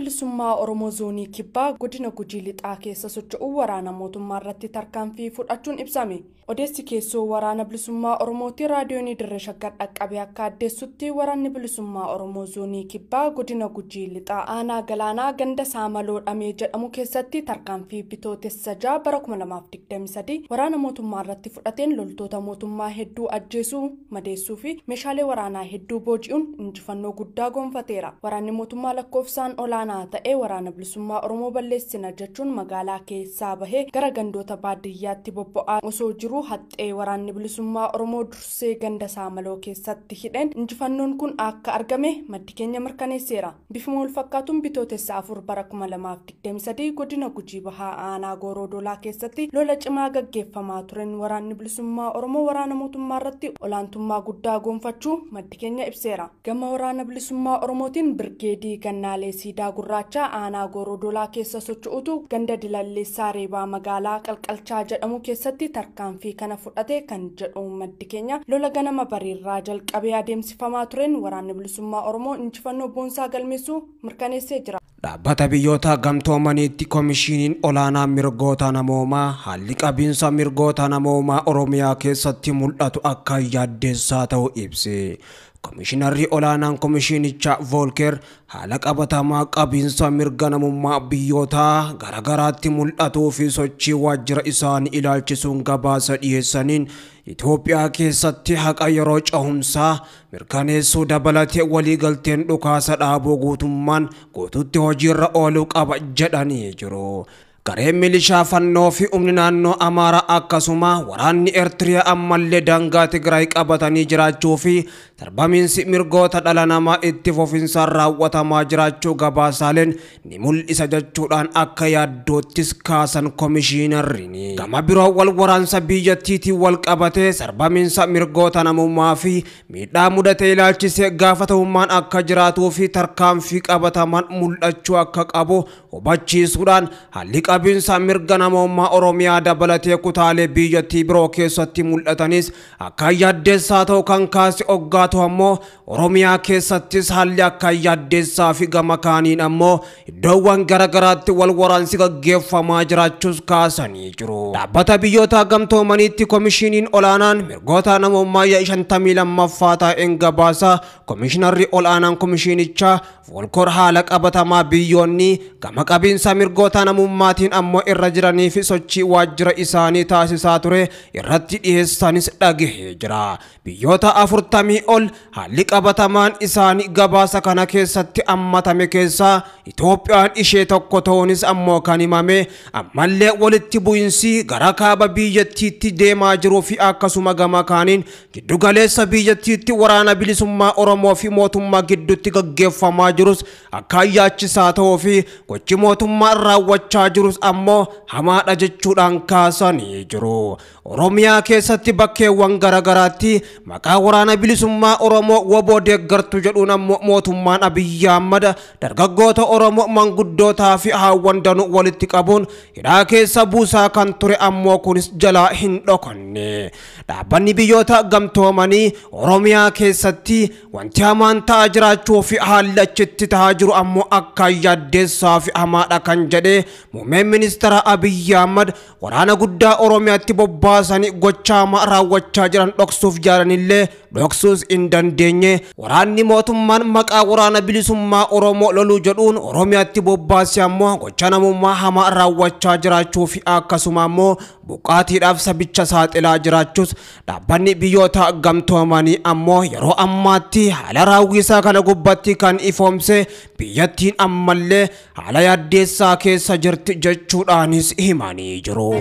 Bilisummaa Oromoo Zoonii Kibbaa godina Gujii Lixaa keessa socho'u waraana mootummaa irratti tarkaanfii fudhachuun ibsame. Odeessi keessoo waraana bilisummaa Oromootti raadiyoonii Dirree Shaggar dhaqqabee akka addeessutti waraanni bilisummaa Oromoo Zoonii Kibbaa godina Gujii Lixaa aanaa Galaanaa ganda Saamaloo Dhamee jedhamu keessatti tarkaanfii bitootessa 6 bara 2023 waraana mootummaa irratti fudhateen loltoota mootummaa hedduu ajjeesuu, madeessuu fi meeshaalee waraanaa hedduu booji'uun injifannoo guddaa gonfateera. Waraanni mootummaa lakkoofsaan olaanaa ta'e waraana bilisummaa Oromoo balleessina jechuun magaalaa keessaa bahee gara gandoota baadiyyaatti bobba'aa osoo jiru haxxee waraanni bilisummaa Oromoo dursee ganda Saamaloo keessatti hidheen injifannoon kun akka argame maddi keenya mirkaneesseera. Bifuma wal fakkaatuun bitootessa 4 bara 2023 godina Gujii Bahaa aanaa Gooroo Dolaa keessatti lola cimaa gaggeeffamaa tureen waraanni bilisummaa Oromoo waraana mootummaa irratti olaantummaa guddaa gonfachuu maddi keenya ibseera. Gama waraana bilisummaa Oromootiin Birgeedii Gannaalee Siidaa Gurraacha aanaa Gooroo Dolaa keessa socho'utu ganda Dilalleessaa Reebaa magaalaa Qalqalchaa jedhamu keessatti tarkaanfii kana fudhate kan jedhu maddi keenya lola ganama bariirraa jalqabee adeemsifamaa tureen waraanni bilisummaa Oromoo injifannoo boonsaa galmeessuu mirkaneessee jira. Dhaabbata biyyoota gamtoomaniitti koomishiniin olaanaa mirgoota namoomaa haalli qabiinsa mirgoota namoomaa Oromiyaa keessatti mul'atu akka yaaddeessaa ta'u ibse. Koomishinarri olaanaan koomishinichaa Voolker haala qabatamaa qabiinsa mirga namummaa biyyoota garaagaraatti mul'atuu fi sochii waajjira isaanii ilaalchisuun gabaasa dhiyeessaniin Itoophiyaa keessatti haqa yeroo cehumsaa mirkaneessuu dabalatee waliigalteen dhukaasa dhaabuu guutummaan guutuutti hojiirra ooluu qaba jedhanii jiru. Gareen milishaa fannoo fi humni naannoo Amaaraa akkasuma waraanni Eertiriyaa ammallee daangaa Tigraay qabatanii jiraachuu fi sarbamiinsi mirgoota dhala namaa itti fufinsaan raawwatamaa jiraachuu gabaasaaleen ni mul'isa jechuudhaan akka yaaddoottis kaasan koomishinarri. Gama biroo wal waraansa biyyattiitiin wal qabatee sarbamiinsa mirgoota namummaa fi miidhaa mudate ilaalchisee gaafatamummaan akka jiraatuu fi tarkaanfii qabataman mul'achuu akka qabu hubachiisuudhaan haalli qabiinsa mirga namummaa Oromiyaa dabalatee kutaalee biyyattii biroo keessatti mul'atanis akka yaaddeessaa ta'u kan kaase hoggaatu ammoo Oromiyaa keessattis haalli akka yaaddeessaa fi gama kaaniin ammoo iddoowwan garaagaraatti wal waraansi gaggeeffamaa jiraachuus kaasanii jiru. Dhaabbata biyyoota gamtoomaniitti koomishiniin olaanaan mirgoota namummaa 52ffaa taa'een gabaasa koomishinarri olaanaan koomishinichaa Voolkor haala qabatamaa biyyoonni gama qabiinsa mirgoota namummaatiin ammoo irra jiranii fi sochii waajjira isaanii taasisaa ture irratti dhiyeessanis dhagahee jira. Biyyoota 40 ol haalli qabatamaan isaanii gabaasa kana keessatti ammatame keessaa Itoophiyaan ishee tokko ta'uunis ammoo kan himame ammallee walitti bu'insi gara kaaba biyyattiitti deemaa jiruu fi akkasuma gama kaaniin giddugaleessa biyyattiitti waraana bilisummaa Oromoo fi mootummaa gidduutti gaggeeffamaa jirus akka yaachisaa ta'uu fi gochi mootummaa raawwachaa jirus ammoo hamaadha jechuudhaan kaasanii jiru. Oromiyaa keessatti bakkeewwan garaagaraatti maqaa waraana bilisummaa Oromoo woboo deeggartu jedhuun ammoo mootummaan Abiyyi Ahmad dargaggoota Oromoo manguddootaa fi haawwan danuu walitti qabuun hidhaa keessa buusaa kan ture ammoo kunis jalaa hin dhokanne. Dhaabbanni biyyoota gamtoomanii Oromiyaa keessatti wanti hamaan ta'aa jiraachuu fi haalli achitti ta'aa jiru ammoo akka yaaddeessaa fi hamaadha kan jedhe muummeen ministeera Abiyyi Ahmad waraana guddaa Oromiyaatti bobbaasanii gochaa hamaa raawwachaa jiran dhoksuuf jaalanillee dhoksuus hin dandeenye. Waraanni mootummaan maqaa waraana bilisummaa Oromoo loluu jedhuun Oromiyaatti bobbaase ammoo gocha namummaa hamaa raawwachaa jiraachuu fi akkasuma ammoo buqqaatiidhaaf sabicha saaxilaa jiraachuus dhaabbanni biyyoota gamtoomanii ammoo yeroo ammaatti haala raawwisaa kana gubbatti kan ifoomse biyyattiin ammallee haala yaaddeessaa keessa jirti jechuudhaanis himanii jiru.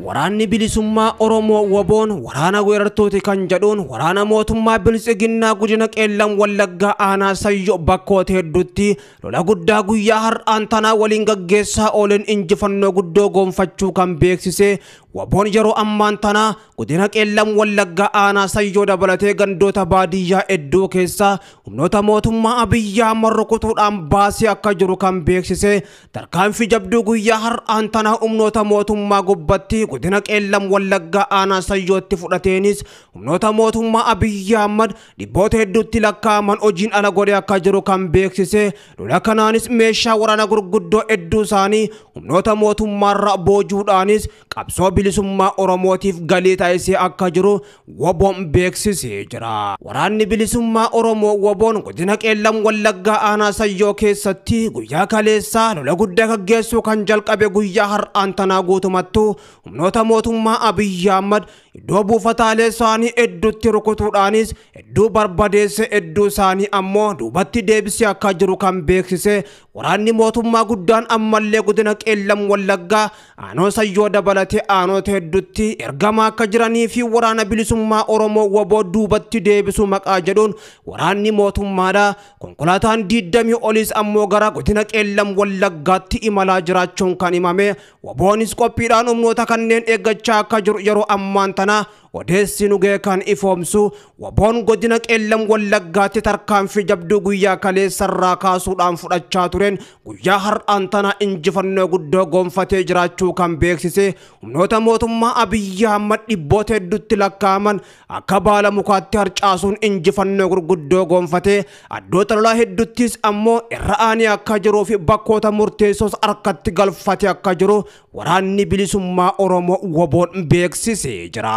Waraanni bilisummaa Oromoo woboon waraana weerartooti kan jedhuun waraana mootummaa biltsiginnaa godina Qeellam Wallaggaa aanaa Sayyoo bakkoota hedduutti lola guddaa guyyaa har'aan tanaa waliin gaggeessaa ooleen injifannoo guddoo gonfachuu kan beeksise Waboon yeroo ammaan tana godina Qeellam Wallaggaa aanaa Sayyoo dabalatee gandoota baadiyyaa hedduu keessaa humnoota mootummaa Abiyyi Ahmad rukutuudhaan baasee akka jiru kan beeksise tarkaanfii jabduu guyyaa har'aan tana humnoota mootummaa gubbatti godina Qeellam Wallaggaa aanaa Sayyootti fudhateenis humnoota mootummaa Abiyyi Ahmad dhibboota hedduutti lakkaa'aman hojiin ala godhee akka jiru kan beeksise lola kanaanis meeshaa waraana gurguddoo hedduu isaanii humnoota mootummaarra boojuudhaanis qabsoo bilisummaa Oromootiif galii taasisee akka jiru Waboon beeksisee jira. Waraanni bilisummaa Oromoo Waboon godina Qeellam Wallaggaa aanaa Sayyoo keessatti guyyaa kaleessaa lola guddaa gaggeessuu kan jalqabe guyyaa har'aan tanaa guutumattuu humnoota mootummaa Abiyyi Ahmad iddoo buufataalee isaanii hedduutti rukutuudhaanis hedduu barbadeesse hedduu isaanii ammoo duubatti deebisee akka jiru kan beeksise waraanni mootummaa guddaan ammallee godina Qeellam Wallaggaa aanoo Sayyoo dabalatee aanota hedduutti ergama akka jiranii fi waraana bilisummaa Oromoo Waboo duubatti deebisuu maqaa jedhuun waraanni mootummaadha. Konkolaataan 20 olis ammoo gara godina Qeellam Wallaggaatti imalaa jiraachuun kan himame Waboonis qophiidhaan humnoota kanneen eeggachaa akka jiru yeroo ammaan tana odeessi nu ga'e kan ifoomsu Waboon godina Qeellam Wallaggaatti tarkaanfii jabduu guyyaa kaleessarraa kaasuudhaan fudhachaa tureen guyyaa har'aan tana injifannoo guddoo gonfatee jiraachuu kan beeksise humnoota mootummaa Abiyyi Ahmad dhibboota hedduutti lakkaa'aman akka baala mukaatti harcaasuun injifannoo gurguddoo gonfatee addoota lolaa hedduuttis ammoo irra aanee akka jiruu fi bakkoota murteessoos harkatti galfatee akka jiru waraanni bilisummaa Oromoo Waboon beeksisee jira.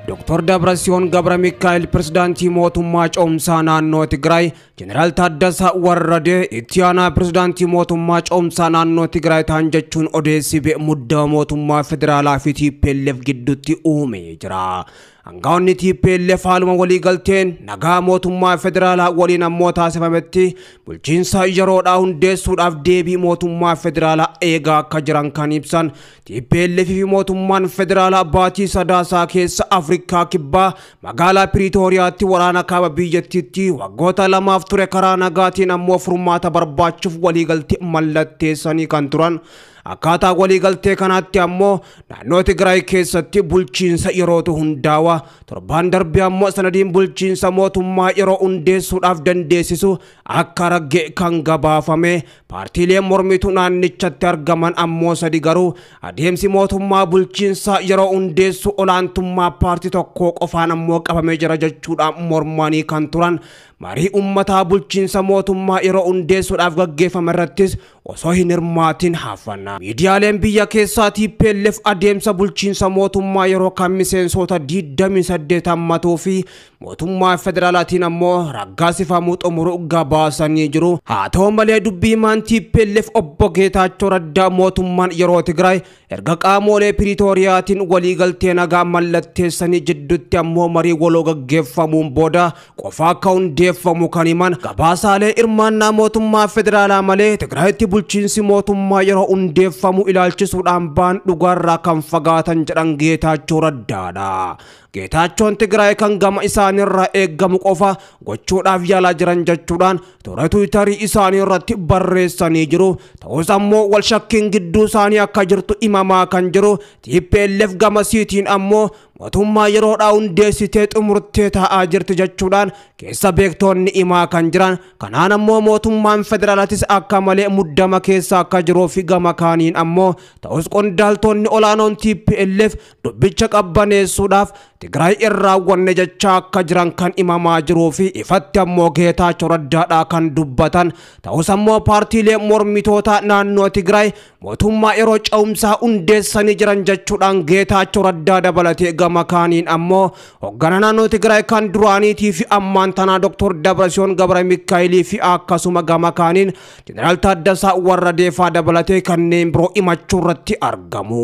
Dr. Dabrasiyoon Gabra Mikaa'el pirezidaantii mootummaa ce'umsaa naannoo Tigraay, Jeneraal Taaddasaa Warradee itti aanaa pirezidaantii mootummaa ce'umsaa naannoo Tigraay ta'an jechuun odeessi muddama mootummaa federaalaa fi TPLF gidduutti uumee jira. Aangawoonni TPLF haaluma waliigalteen nagaa mootummaa federaalaa waliin ammoo taasifametti bulchiinsa yeroodhaa hundeessuudhaaf deebii mootummaa federaalaa eegaa akka jiran kan ibsan TPLF fi mootummaan federaalaa baatii sadaasaa keessa Afrikaa Kibbaa magaalaa Piriitooriyaatti waraana kaaba biyyattiitti waggoota lamaaf ture karaa nagaatiin ammoo furmaata barbaachuuf waliigaltee mallatteessanii kan turan. Akkaataa waliigaltee kanaatti ammoo naannoo Tigraay keessatti bulchiinsa yerootu hundaawa. Torbaan darbee ammoo sanadiin bulchiinsa mootummaa yeroo hundeessuudhaaf dandeessisu akka ragge kan gabaafame. Paartiileen mormituu naannichatti argaman ammoo sadi garuu adeemsi mootummaa bulchiinsa yeroo hundeessu olaantummaa paartii tokkoo qofaan ammoo qabamee jira jechuudhaan mormanii kan turan. Marii uummataa bulchiinsa mootummaa yeroo hundeessuudhaaf gaggeeffame irrattis osoo hin hirmaatin hafan. Miidiyaaleen biyya keessaa TPLF adeemsa bulchiinsa mootummaa yeroo kan miseensota 28 hammatuu fi mootummaa federaalaatiin ammoo raggaasifamuu xumuru gabaasanii jiru. Haa ta'u malee dubbii himaan TPLF obbo Geetaachoo Raddaa mootummaan yeroo Tigraay erga qaamolee Piriitooriyaatiin waliigaltee nagaa mallatteessanii jidduutti ammoo marii waloo gaggeeffamuun booda qofa akka hundeeffamu kan himan gabaasaalee hirmaannaa mootummaa federaalaa malee Tigraayitti bulchiinsi mootummaa yeroo hundeeffamu ilaalchisuudhaan ba'an dhugaarraa kan fagaatan jedhan Geetaachoo Raddaadha. Geetaachoon Tigraay kan gama isaaniirraa eeggamu qofa gochuudhaaf yaalaa jiran jechuudhaan toora Tiwiitarii isaanii irratti barreessanii jiru. Ta'us ammoo wal shakkiin gidduu isaanii akka jirtu himamaa kan jiru TPLF gama siitiin ammoo mootummaa yeroodhaa hundeessitee xumurtee taa'aa jirti jechuudhaan keessa beektoonni himaa kan jiran. Kanaan ammoo mootummaan federaalaatis akka malee muddama keessa akka jiruu fi gama kaaniin ammoo ta'us qondaaltonni olaanoon TPLF dubbicha qabbaneessuudhaaf Tigraay irraa wanne jechaa akka jiran kan himamaa jiruu fi ifatti ammoo Geetaachoo Raddaadhaa kan dubbatan. Ta'us ammoo paartiilee mormitoota naannoo Tigraay mootummaa yeroo ce'umsaa hundeessanii jiran jechuudhaan Geetaachoo Raddaa dabalatee gama kaaniin ammoo hoogganaa naannoo Tigraay kan duraaniitii fi ammaan tanaa Dr. Dabrasiyoon Gabra Mikaa'elii fi akkasuma gama kaaniin Jeneraal Taaddasaa Warradeefaa dabalatee kanneen biroo himachuu irratti argamu.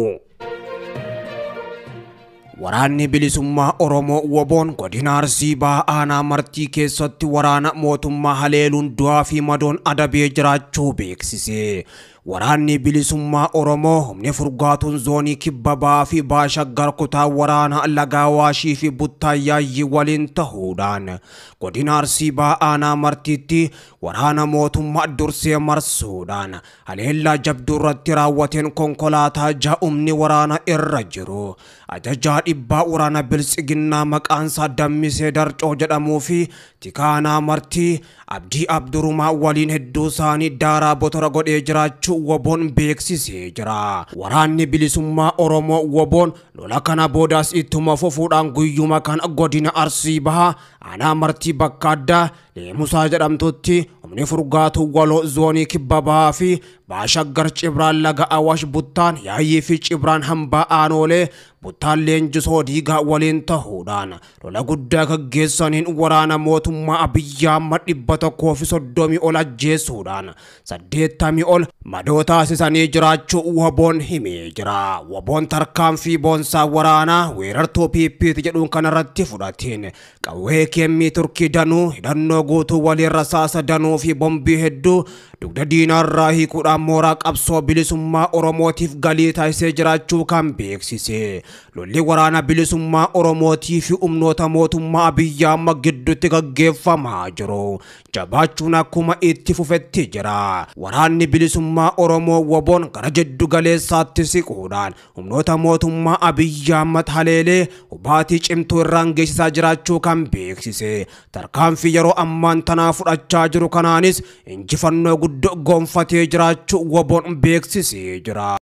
Waraanni bilisummaa Oromoo Waboon godina Arsii Bahaa aanaa Martii keessatti waraana mootummaa haleeluun du'aa fi madoon adabee jiraachuu beeksise. Waraanni bilisummaa Oromoo humni furgaatuun zoonii kibba bahaa fi baashaggar kutaa waraanaa laga Awaashii fi Buttaayyaayyii waliin ta'uudhaan godina Arsii Bahaa aanaa Martiitti waraana mootummaa dursee marsuudhaan haleellaa jabduu irratti raawwateen konkolaataa ja'umni waraana irra jiru. Ajajaa dhibbaa waraana biltsiginnaa maqaansaa Dammisee Darcoo jedhamuu fi Tikaanaa Martii Abdii Abdurumaa waliin hedduu isaanii daaraa botora godhee jiraachuu WBOn beeksisee jira. Waraanni bilisummaa Oromoo WBOn lola kana boodaas ittuma fufuudhaan guyyuma kana godina Arsii Bahaa aanaa Martii bakka addaa Leemusaa jedhamtutti humni furgaatuu waloo zoonii kibba bahaa fi baashaggar Cibraan laga Awaash Buttaan Yaayyii fi Cibraan hambaa aanoolee Buttaan leenjisoo diigaa waliin ta'uudhaan lola guddaa gaggeessaniin waraana mootummaa Abiyyi Ahmad 130 ol ajjeesuudhaan 80 ol madoo taasisanii jiraachuu WBOn himee jira. WBOn tarkaanfii boonsaa waraanaa weerartuu PPT jedhuun kanarratti fudhateen qawwee keemmii Turkii danuu hidhannoo guutuu waliin rasaasa danuu fi bombii hedduu dugda diinaarraa hiikuudhaan mooraa qabsoo bilisummaa Oromootiif galii taasisee jiraachuu kan beeksise. Lolli waraana bilisummaa Oromootii fi humnoota mootummaa Abiyyi Ahmad gidduutti gaggeeffamaa jiru jabaachuun akkuma itti fufetti jira. Waraanni bilisummaa Oromoo WBOn gara jiddu galeessaatti siquudhaan humnoota mootummaa Abiyyi Ahmad haleelee hubaatii cimtuu irraan geessisaa jiraachuu kan beeksise. Tarkaanfii yeroo ammaan tanaa fudhachaa jiru kanaanis injifannoo guddoo gonfatee jiraachuu WBOn beeksisee jira.